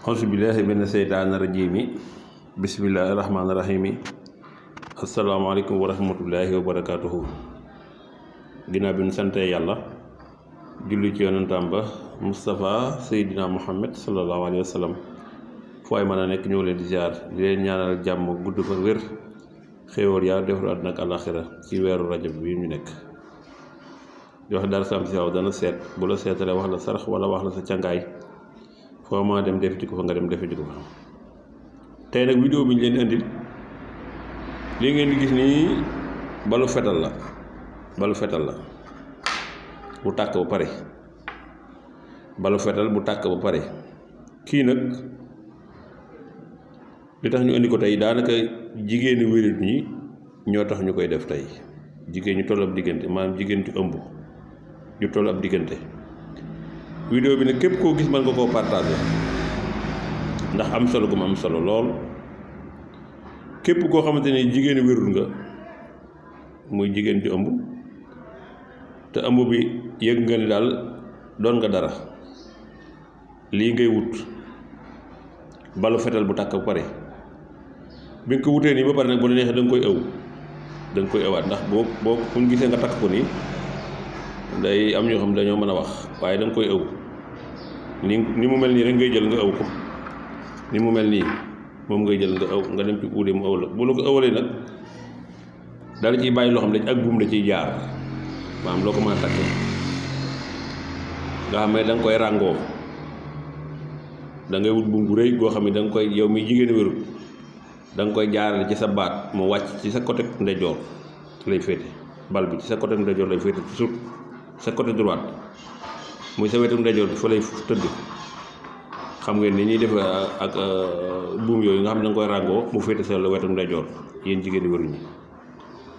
Auzubillahi mina seytaani rajiimi bismillahi rahmaani rahiimi asalaamaaleykum wa rahmatullahi wa barakaatuhu. Ginnaaw bi ñu santee yàlla julli ci yonentam ba Moustapha Seydina Muhammad sallallahu alayhi wa sallam fu ay mën a nekk ñëw leen di ziar di leen ñaanal jàmm gudd fa wér xéewal yaa defaru àdduna ak àllaaxira ci weeru rajab bi ñu nekk. di wax Darou Salam si waaw dana seet bu la seetalee wax la sarax wala wax la sa càngaay foo ma dem defi ji ko fa nga dem defi ji ko fa. tey nag vidéo bi ñu leen di indil li ngeen di gis nii balu fetal la bu tàkk ba pare balu fetal bu tàkk ba pare. kii nag li tax ñu indi ko tey daanaka jigéeni wérit ñi ñoo tax ñu koy def tey. jigéen ñu toll ab diggante maanaam jigéen ci ëmb ñu toll ab diggante. vidéo bi nag képp koo gis mën nga koo partagé ndax am solo gu mu am solo lool. képp koo xamante ne jigéen wérul nga muy jigéen ju ëmb te ëmb bi yëg nga ni daal doon nga dara, lii ngay wut balu fetal bu tàkk ba pare. bi nga ko wutee nii ba pare nag bu la neexee da nga koy ëwaat ndax boo buñ gisee nga takk ko nii day am ñoo xam dañoo mën a wax, waaye da nga koy ëw ni mu mel nii rek ngay jël nga ëw ko ni mu mel nii moom ngay jël nga ëw nga dem ci uude mu ëw la. bu la ko ëwalee nag dala ciy bàyyi loo xam ne ak buum da ciy jaar maanaam loo ko mën a takk nga xam ne da nga koy ràngoo. da ngay wut buum gu rëy goo xam ne da nga koy yow mi jigéen wérul da nga koy jaarale ci sa baat mu wàcc ci sa côté ndeyjoor lay féete. bal bi ci sa côté ndeyjoor lay féete ci suuf sa côté droite muy sa wetu ndeyjoor bi fa lay tëdd. xam ngeen ni ñuy def ak buum yooyu nga xam ne da nga koy ràngoo mu féete sa wetu ndeyjoor yéen jigéen ñi wéruñu.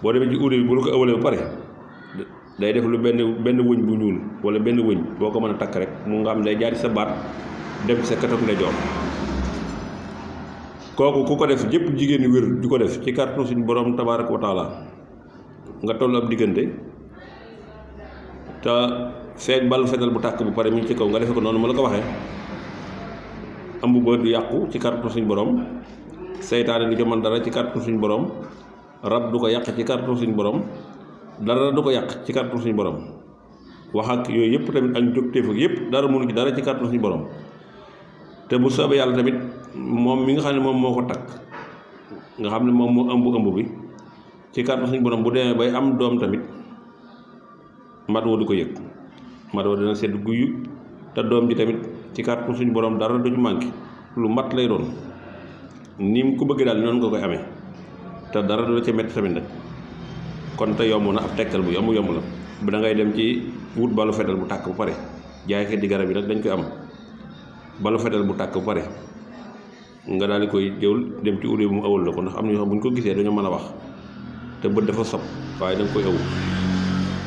boo demee ci uude bi bu la ko ëwalee ba pare day def lu benn wëñ bu ñuul wala benn wëñ boo ko mën a takk rek mu nga xam ne day jaar ci sa baat dem ci sa côté ndeyjoor. kooku ku ko def jëpp jigéen ñi wér di ko def ci kàttanu suñu borom tabaaraka wa taala nga toll ab diggante te feeg bal fetal bu tàkk bu pare mi ngi ci kaw nga defe ko noonu ma la ko waxee. ëmb ba du yàqu ci kàttanu suñu borom, seytaane du ko mën dara ci kàttanu suñu borom, rab du ko yàq ci kàttanu suñu borom, dara du ko yàq ci kàttanu suñu borom. wax ak yooyu yëpp tamit ak jógteef ak yëpp dara mënu ci dara ci kàttanu suñu borom. te bu soobee yàlla tamit moom mi nga xam ne moom moo ko takk nga xam ne moom moo ëmb bi ci kàttanu suñu borom bu demee bay am doom tamit mat woo du ko yëg. mat woo dina sedd guyu te doom ji tamit ci kàttanu suñu borom dara du ci manqué lu mat lay doon ni mu ko bëgg daal noonu nga koy amee te dara du la ca métti tamit nag. kon te yomb na ab tekkal bu yomb la bu da ngay dem ci wut balu fetal bu tàkk bu pare. jaay xeet di garab yi nag dañ koy am balu fetal bu tàkk bu pare nga daal di koy jëwul dem ci uude bu mu ëwal la ko ndax am na ñoo xam bu ñu ko gisee dañoo mën a wax te bët dafa sob waaye da nga koy ëw.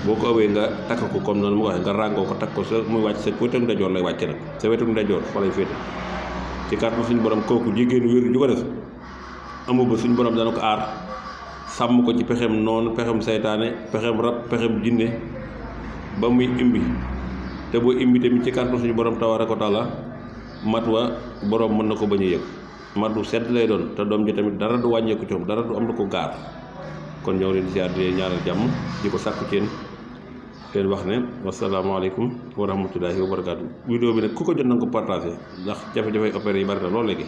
boo ko ëwee nga takk ko comme noonu mu waxee nga ràngoo ko takk ko sa muy wàcc sa wetu ndeyjoor lay wàcce nag sa wetu ndeyjoor fa lay féete ci kàttan suñu borom. kooku jigéenu wér ju ko def amu ba suñu borom dana ko aar sàmm ko ci pexem noonu, pexem saytaane, pexem rab, pexem jinne ba muy imbi. te boo imbi tamit ci kàttan suñu borom tabaaraka wa taala mat wa borom mën na ko bañ a yëg. mat du sedd lay doon te doom ji tamit dara du wàññeeku ci moom, dara du am lu ko gaar. kon ñëw leen di ziar di ñaanal jàmm di ko sàkku ci yéen leen wax ne wasalaamaaleykum wa rahmatullahi wa barakaatu. vidéo bi nag ku ko jot na nga ko partagé ndax jafe-jafe opéré yi bari na loolu léegi.